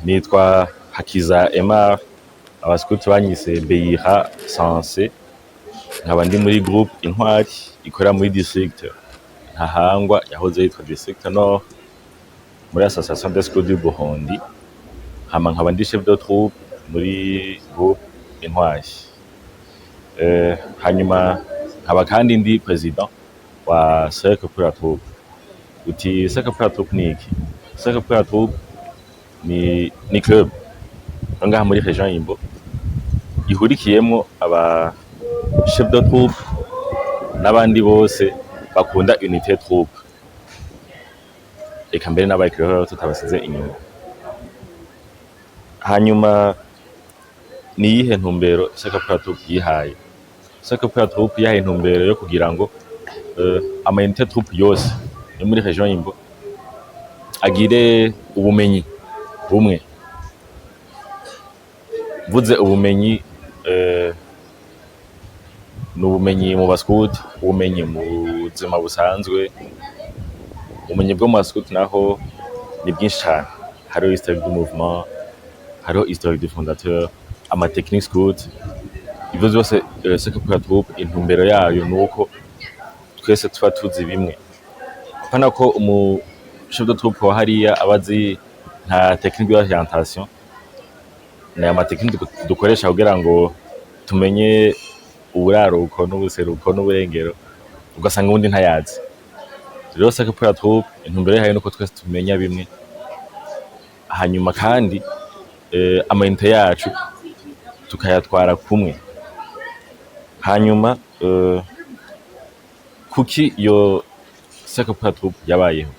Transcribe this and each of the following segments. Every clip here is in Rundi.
Nitwa Hakiza Emar, abaskuti banyise Beira Sanse, nkaba ndi muri groupe Intwari ikorera muri district Ntahangwa yahoze yitwa district Nord, muri Association des Scouts du Burundi, hama nkaba ndi chef de troupe muri groupe Intwari. Hanyuma nkaba kandi ndi président wa Cercle pour la troupe. Uti Cercle pour la troupe ni iki? Cercle pour la troupe ni club yo ngaha muri région Imbo ihurikiyemwo aba chef de troupe n'abandi bose bakunda unité troupe, eka mbere n'aba éclaireur tutabasize inyuma. Hanyuma ni iyihe ntumbero Cercle pour la troupe yihaye? Cercle pour la troupe yihaye intumbero yo kugira ngo ama unité troupe yose yo muri région Imbo agire ubumenyi bumwe. Mvuze ubumenyi, ni ubumenyi mu baskuti, ubumenyi mu buzima busanzwe. Ubumenyi bwo mu baskuti naho ni bwinshi cane: hariho historique du mouvement, hariho historique du fondateur, ama technique scout, ivyo vyose. Cercle pour la troupe intumbero yayo nuko twese tuba tuzi bimwe, apana ko umu chef de troupe wa hariya aba azi nka technique d'orientation, ni ama technique dukoresha kugira ngo tumenye uburaruko n'ubuseruko n'uburengero, ugasanga uwundi ntayazi. Rero Cercle pour la troupe intumbero yayo nuko twese tumenya bimwe, hanyuma kandi ama unité yacu tukayatwara kumwe. Hanyuma kuki iyo Cercle pour la troupe yabayeho?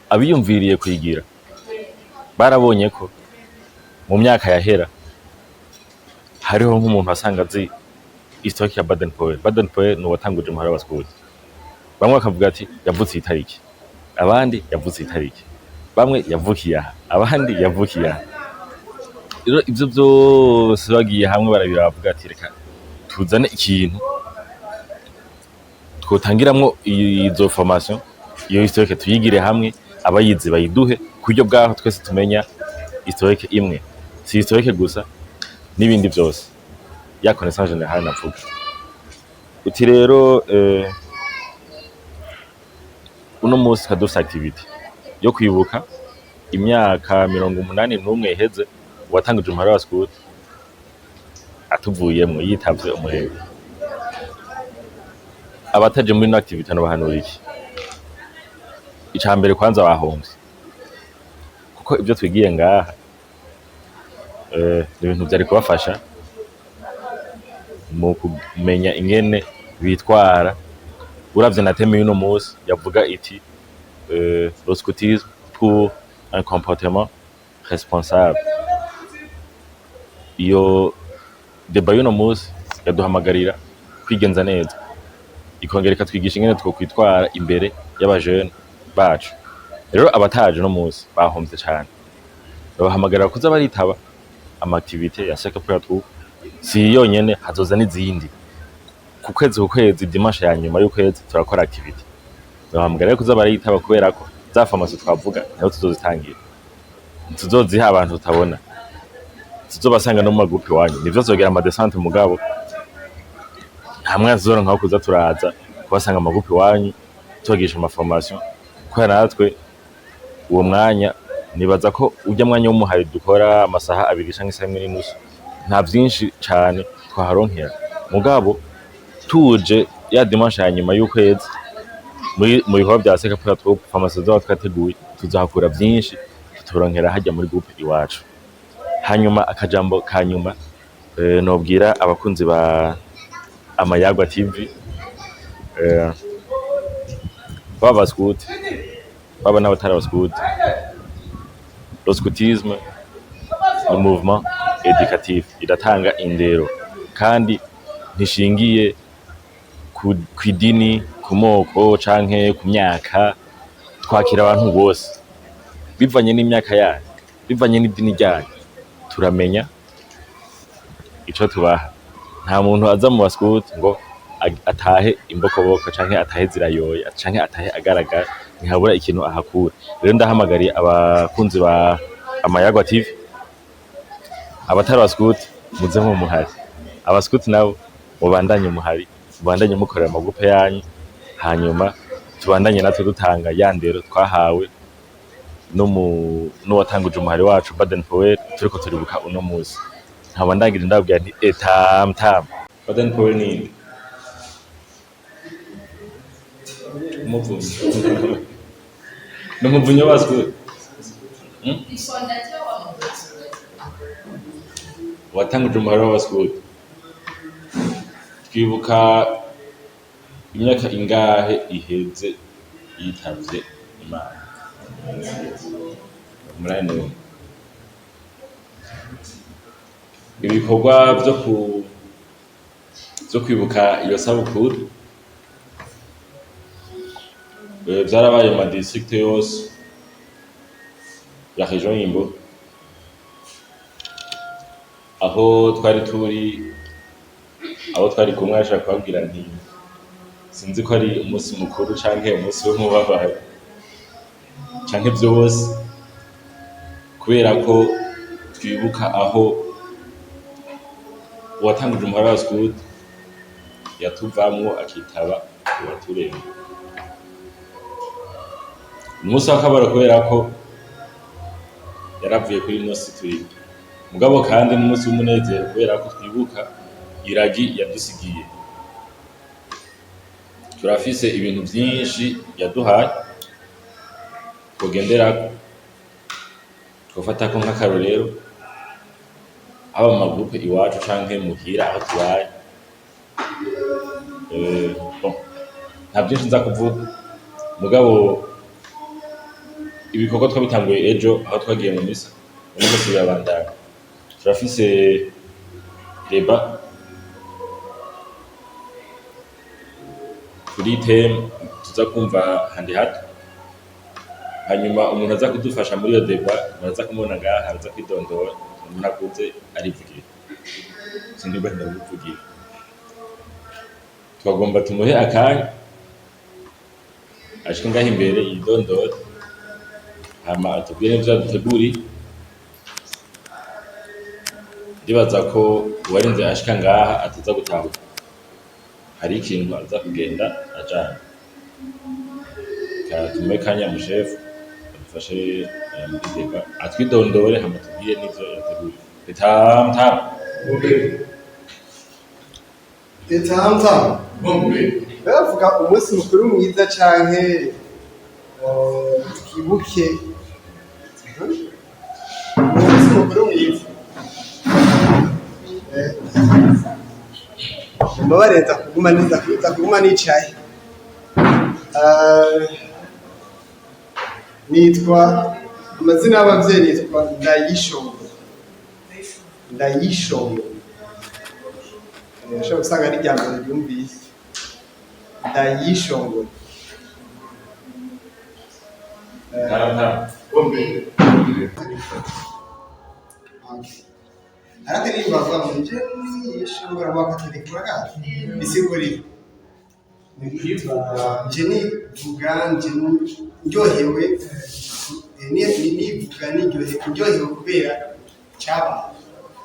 Abiyumviriye kuyigira barabonye ko mu myaka yahera hariho nk'umuntu asanga azi historique ya Baden Powell. Baden Powell ni uwatanguje umuhari w'abaskuti. Bamwe bakavuga ati yavutse iyi tariki, abandi yavutse iyi tariki, bamwe yavukiye aha, abandi yavukiye aha. Rero ivyo vyose bagiye hamwe barabira, bavuga ati reka tuzane ikintu twotangiramwo izo formation, iyo historique tuyigire hamwe, abayizi bayiduhe, ku buryo bwaho twese tumenya historique imwe. Si historique gusa, n'ibindi vyose, ya connaissance générale navuga. Uti rero uno munsi tukaba dufise activité yo kwibuka imyaka 81 iheze uwatanguje umuhari w'abaskuti atuvuyemwo, yitavye umurego. Abataje muri ino activité nobahanura iki? Ica mbere, kwanza bahomvye, kuko ivyo twigiye ngaha ni ibintu vyari kubafasha mu kumenya ingene bitwara. Uravye na thème y'uno munsi yavuga iti le scoutisme pour un comportement responsable. Iyo débat y'uno munsi yaduhamagarira kwigenza neza, ikongera ikatwigisha ingene twokwitwara imbere y'abajene bacu. Rero abataje uno munsi bahomvye cane. Babahamagarira kuza baritaba ama activité ya Cercle pour la troupe. Si yonyene, hazoza n'izindi. Ku kwezi ku kwezi, dimanche ya nyuma y'ukwezi, turakora activité. Babahamagarira rero kuza barayitaba, kubera ko za formation twavuga niho tuzozitangira, ntituzoziha abantu tutabona, tuzobasanga no mu ma groupe iwanyu. Nivyo zogera ama descente, mugabo nta mwanya tuzoronka wo kuza turaza kubasanga mu ma groupe iwanyu tubagisha ama formation, kubera natwe uwo mwanya, nibaza ko urya mwanya w'umuhari dukora amasaha 2 canke isaha 1.5, nta vyinshi cane twaharonkera. Mugabo tuje ya dimanche ya nyuma y'ukwezi muri mu bikorwa vya Cercle pour la troupe, formation tuzoba twateguye, tuzahakura vyinshi tuturonkera harya muri groupe iwacu. Hanyuma akajambo ka nyuma nobwira abakunzi ba Amayagwa TV, baba abaskuti, baba n'abatari abaskuti, le scoutisme ni mouvement éducatif, iratanga indero kandi ntishingiye kw'idini, ku moko canke ku myaka. Twakira abantu bose bivanye n'imyaka yanyu, bivanye n'idini ryanyu, turamenya ico tubaha. Nta muntu aza mu baskuti ngo atahe imbokoboko canke atahe zirayoye canke atahe agaragara, ntihabura ikintu ahakura. Rero ndahamagariye abakunzi ba Amayagwa TV. Abatari abaskuti, muze mu muhari. Abaskuti nabo mubandanye umuhari, mubandanye mukorera ama groupes yanyu, hanyuma tubandanye natwe dutanga ya ndero twahawe n'uwatanguje umuhari wacu Baden Powell turiko turibuka uno musi. Nkaba ndangije ndababwira nti etamtam. Baden Powell ninde? Umuvunyi. Ni umuvunyi w'abaskuti. Fondateur wa Watanguje umuhari w'abaskuti. Twibuka imyaka ingahe iheze yitavye Imana? 81. Ibikorwa vyo kwibuka iyo sabukuru vyarabaye mu ma district yose ya région Imbo, aho twari turi, abo twari kumwe, ashaka kubabwira nti sinzi ko ari umunsi mukuru canke umunsi w'umubabaro canke vyose, kubera ko twibuka aho uwatanguje umuhari wa scout yatuvamwo akitaba uwaturemye. Ni umunsi w'akababaro kubera ko yaravuye kuri ino si turiko, mugabo kandi n'umunsi w'umunezero kubera ko twibuka iragi yadusigiye. Turafise ibintu vyinshi yaduhaye twogenderako, twofatako nk'akarorero haba mu ma groupes iwacu canke muhira aho tubaye. Bon, nta vyinshi nza kuvuga, mugabo ibikorwa twabitanguye ejo aho twagiye mu misa, uno munsi birabandanya. Turafise débat kuri thème tuza kumva handi hato, hanyuma umuntu aza kudufasha muri iyo débat muraza kumubona ngaha, araza kwidondora. Umuntu akuze arivugira, sinigwa ndabivugira. Twagomba tumuhe akanya ashike ngaho imbere yidondore, hama atubwire n'ivyo yaduteguriye. Ndibaza ko uwarinze ashika ngaha ataza gutahuka, hari ikintu aza kugenda ajanye. Tumuhe akanya mushefu adufashe muri débat, atwidondore, hama atubwire n'ivyo yateguye. Tamtam. Etamtam. Bavuga umunsi mukuru mwiza canke twibuke umunsi mukuru mwiza. Mbabarire, nza kuguma nicaye. Nitwa, amazina y'abavyeyi nitwa Ndayishongo. Ndayishongo. Ushobora gusanga ari irya mbere ryumvise. Ndayishongo. Tamtam. Okay. Hari akaririmbo bavuga ngo nje nishongora bakatwereka uragazi bisigurira nje nivuga nje ndyohewe, nivuga niryohewe, ndyohewe kubera cyabaye.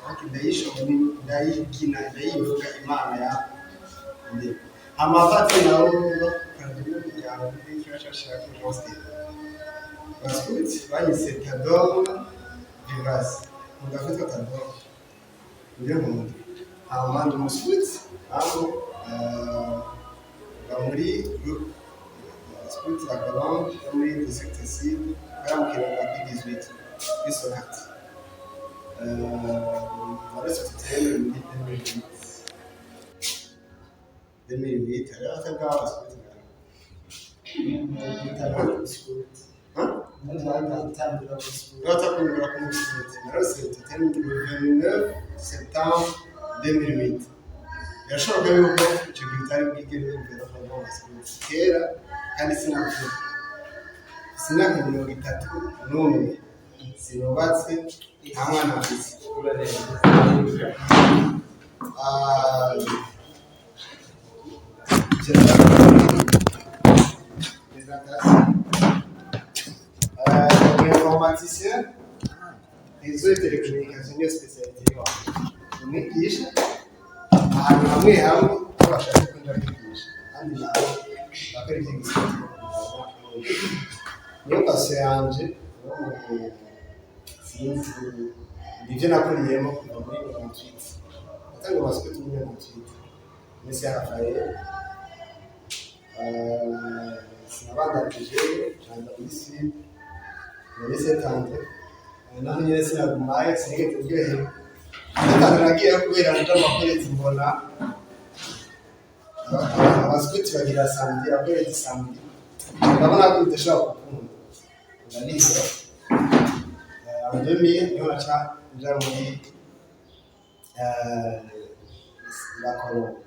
Ariko ndayishonga, ndayigina, ndayivuga Imana ya amafati nabo bakorana n'umuryango w'ikibashashaka hostel baskuti banyise Tadom Vivas, nkunda kwitwa Tadom, ndio nkunda. Hama ndi umuskuti aho ba muri groupe scout La Colombe yo muri district sud baramukirana kuri 18 kuri Sonati. Narose tuteme muri 2008, 2008 hariho atabwa abaskuti. Hein? Uratangura kumusubiza. Narose tuteme le 29 septembre 2008. Birashoboka yuko icyo gihe utari bwigere wumvira ko agomba kera, kandi sinavuga mfise imyaka 31, sinubatse, nta mwana mfise. Ah, présentation. Informaticien. Réseau et télécommunication niyo spécialité y'iwanje. Umwigisha ahantu hamwe hamwe aho bashatse ko nja kwigisha, kandi naho bakora ivy'igisirikare, niyo passion yanje. Sinzi, nivyo nakuriyemo kuva muri 98. Natanga amasikuti muri 98 muri Saint Raphaël. Sinabandanije, njanza muri sud, muri Saint André, naho nyene sinagumayo, sinigeze ndyoherwa. Saint André nagiyeyo kubera nja mu bakoresha, mbona abasikuti bagira samedi, abakoresha samedi, ndabona ko bidashobora gukunda, ndabiheba. En 2000 niho naca nja muri La Colombe.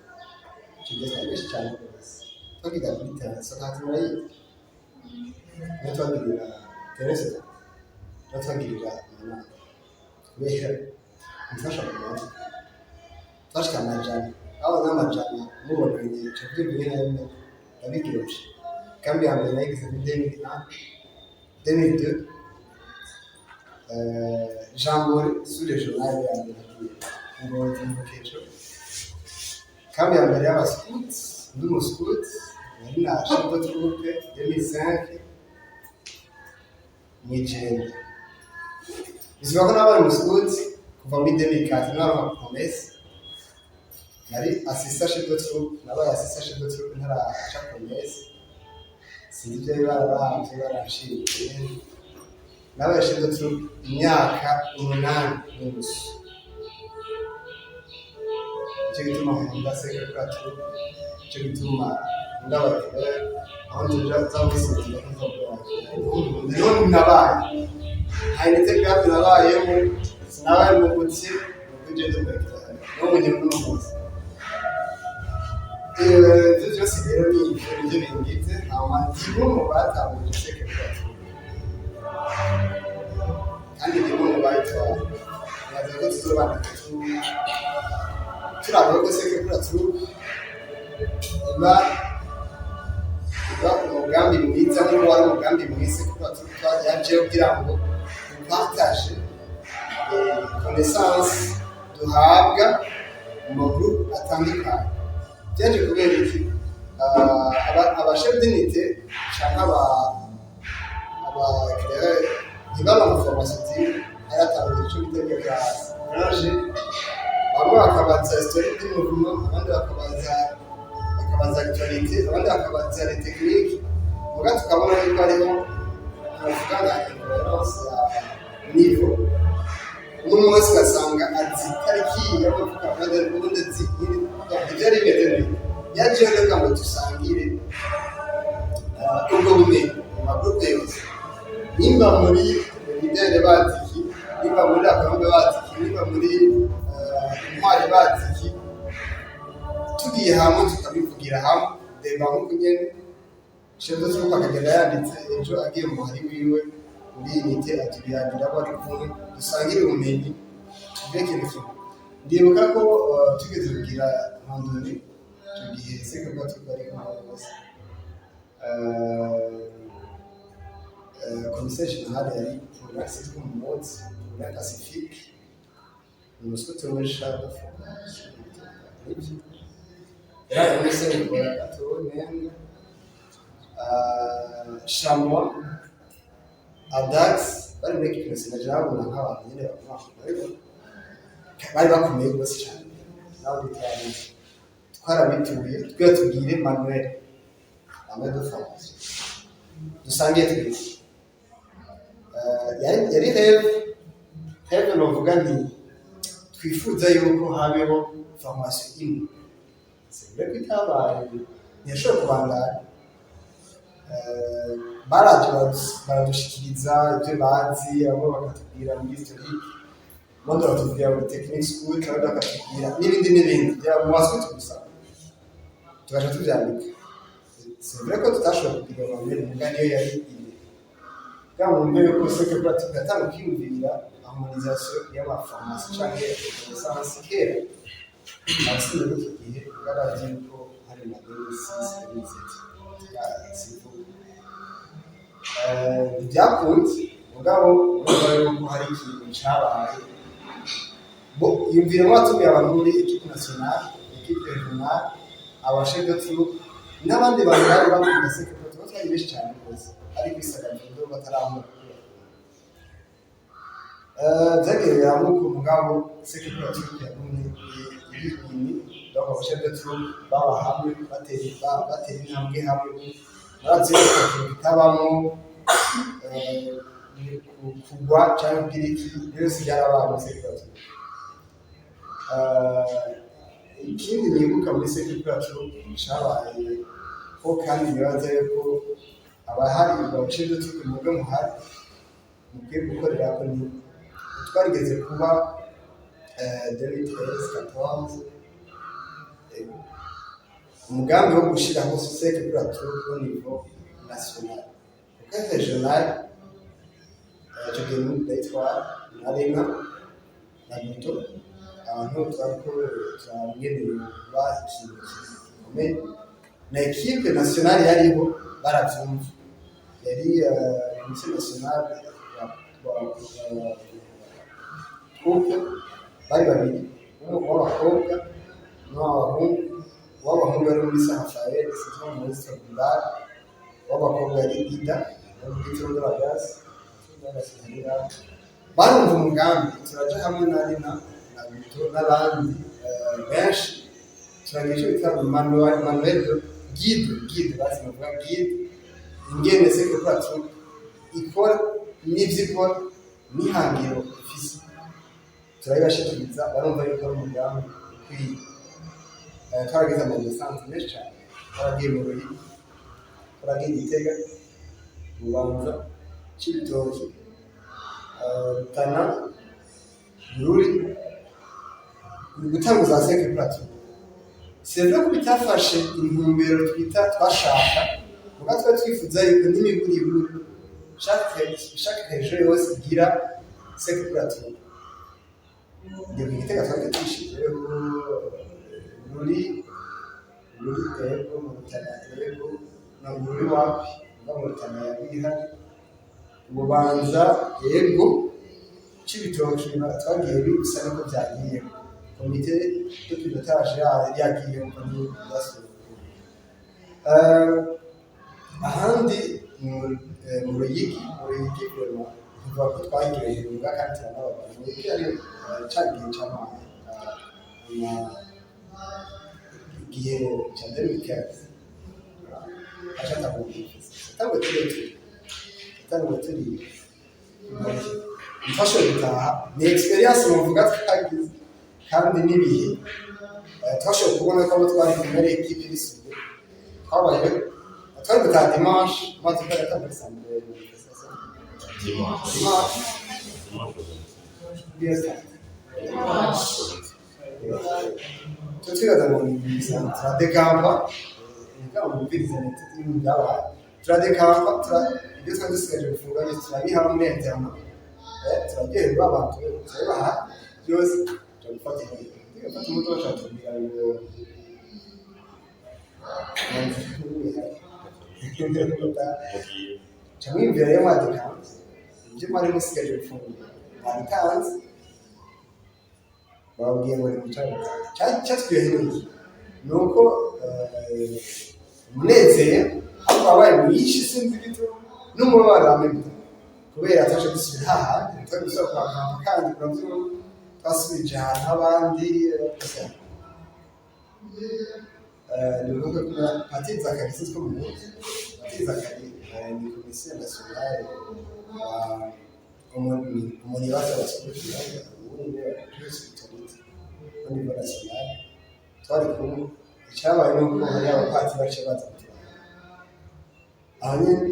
Icyo gihe twari benshi cyane rwose, twagiga kuri terrain Sokati, murayizi, niho twagirira terrain Sokati, niho twagirira amanama, kubera mfasha kumenya twashika 100, aho n'amajana mubonanye ico vyumva ingene ari bimeze, ndabiryoshe. Kambi ya mbere nayigize muri 2001, 2002, Jamboree sous régional ya mbere nagiye Ngozi Mukesho. Kambi ya mbere y'abascout, ndi umuscout, nari na chef de troupe 2005 mw'Ijenda. Bivuga ko nabaye umuscout kuva muri 2004, naronka promesse, nari assistant chef de troupe. Nabaye assistant chef de troupe ntaraca promesse, sinzi ibyo bari bararavye baranshimiye. Nabaye chef de troupe imyaka 8.5. Nicyo gituma nkunda Cercle Troupe, nicyo gituma nkunda abakiriya. Aho nja za gusinzira niho nabaye nta unité grave nabayemo, sinabaye mu mutsi nuko nje ndumva no mu nyuma n'umunsi. Ivyo vyose rero ni ivyo nivyo bingize. Hama ndimwe mu batanguje Cercle Troupe kandi ndimwe mu bayitwaye. Nibaza ko tuzobana turaba ko Cercle Troupe iba umugambi mwiza nk'uko wari umugambi mwiza kuba yaje kugira ngo dupartage connaissance duhabwa mu magroupe atandukanye. Byaje kubera iki? Aba chef d'unité canke aba éclaireur ntibaba mu formation zimwe. Haratanguye ico bita bya range, bamwe bakabaza historique du mouvement, abandi bakabaza actualité, abandi bakabaza les techniques. Muga tukabona yuko hariho navuga nka incohérence ya niveau. Umwe wese ugasanga azi itariki y'amavuko, abandi ubundi azi ivyari bimeze neza. Yaje rero ngo dusangire ubwo bumenyi mu magroupe yose, nimba muri leader bazi iki, nimba muri akambe bazi iki, nimba muri intwari bazi iki, tugiye hamwe tukabivugira hamwe. Reba nk'uko nyene chef de troupe akagenda yanditse, ejo agiye mu muhari wiwe muri unité atubiyagira abo ari kumwe, dusangire ubumenyi, tugire ikintu kimwe. Ndibuka ko tugeze kugira randonnée, icyo gihe Cercle Troupe ari kumwe bose, commissaire général yari Paulin, sinzi ko mumuzi, Paulin Pacifique, ni umuskuti wo muri Char de nibyo yari muri Senegal gato nenga Chamois, Adax, bari muri équipe nationale. Babona nk'abantu nyine bakomeye, bari bakomeye rwose cyane, nawe bitarabizi twarabituye twe tubwire manuel de formation dusangiye twese. Yari rêve novuga nti twifuza yuko habeho formation imwe. C'est vrai ko itabaye, ntiyashoboye kubandanya. Baraje baradushikiriza ibyo bazi, abo bakatubwira muri historique, abandi bakatubwira muri technique scout, abandi bakatubwira n'ibindi n'ibindi byaba mu baskuti gusa, tugaca tuvyandika. C'est vrai ko tutashoboye kugira manuel, muga niyo yari idée bwa mu mbere yuko Cercle Pratique yatanga kwiyumvira harmonisation y'amaformation canke connaissance. Kera abasinze muri iki gihe bwarazi yuko hari na 2006, 2007, sivuga ntibyakunze. Mugabo urumva yuko hari ikintu cabaye. Bo yumvira mwatumiye abantu muri équipe nationale, équipe régionale, aba chef de troupe n'abandi bantu bari bakunda Cinq pour la Troupe. Twari benshi cyane rwose, ari kwisagaje batarahura. Vyagiye biramuka, mugabo Cinq pour la Troupe yagumye iri ini. Donc aba chef de troupe baba hamwe, batera intambwe hamwe. Murazi yuko bitabamo kugwa cyangwa kugira iki, byose byarabaye muri Cinq pour la Troupe. Ikindi nibuka muri Cinq pour la Troupe cabaye ko, kandi nibaza yuko abahari ba chef de troupe mwebwe muhari mukwiye gukorera ko, ni twarigeze kuba 2013 14 umugambi wo gushyiraho Cinq pour la Troupe au niveau national, kuko régional icyo gihe ndayitwara na Rena na Buto, abantu twariko turageneye kuba ikintu gikomeye. Na équipe nationale yariho, baravyumva, yari comité national wa troupe. Bari babiri, umwe w'abakobwa n'uw'abahungu. Uw'abahungu yari muri Saint Raphael, sinzi muri secondaire. Uw'abakobwa yari Ida, yari muri Tour de la Glace. Barumva umugambi, turaja hamwe na Rina na Bito n'abandi benshi, turagira icyo bita manuel de guide, basi bavuga guide, ingene Cinq pour la Troupe ikora n'ivyo ikora n'ihangiro ifise. Turabibashikiriza, barumva yuko ari umugambi ukwiye. Twaragize ama descentes menshi cane, twaragiye mu Ruyigi, twaragiye Gitega, Bubanza, Cibitoki, Rutana, Bururi, gutanguza Cinq pour la Troupe. C'est vrai ko bitafashe intumbero twita twashaka, muga twari twifuza yuko n'imiburiburi chaque région yose igira Cinq pour la Troupe. Ndibuka Igitega twari twishijeho, Bururi ego, mu Rutana ego, na Bururi wapi, muga mu Rutana yari ihari, Bubanza ego, Cibitoki twagiye bisa niko vyagiye, comité de pilotage yagiye ntiyasubiye. Ahandi mu Ruyigi, mu Ruyigi vraiment tuvuga ko twaryohewe kandi turanababara. Mu Ruyigi ari ca gihe c'ama igihe ca 2015 hacatangura manifestation, yatanguye turi ntitwashoboye gutaha. Ni expérience novuga twagize, kandi n'ibihe twashoboye kubona ko abo twari kumwe ari équipe y'isuku. Twabaye twari gutaha dimanche, maze ko yatanguye samedi manifestation dimanche. Bien, twe twibaza ngo ni bisanzwe, turadécampa mugabo mumvirize ibintu byabaye. Turadécampa, ibyo twari dusigaje gufungura byose turabiha muri internat, turaryoherwa, abantu turabibaha byose, turabifata imodoka, tugafata imodoka, turatubwira ngo ca mwiyumvira rero mwadécampye, ibyo mwari musigaje gufungura mwabitanze, bababwiye ngo nimwicare. Cyatwiyoheye ni uko umunezero ariko wabaye mwinshi, sinzi igituma, n'umubabaro wamenya kubera twaje dusubira hahandi twari gusubira kuhakamba, kandi uravyumva twasubije ahantu h'abandi. Ni ukuvuga ko Patiri Zakari, sinzi ko mumuzi, Patiri Zakari ni commissaire national wa umuntu baza basobanukira ubundi ni spiritualité au niveau national. Twari kumwe. Icyabaye ni uko hari abapatiri baciye baza kuturaba aho nyene.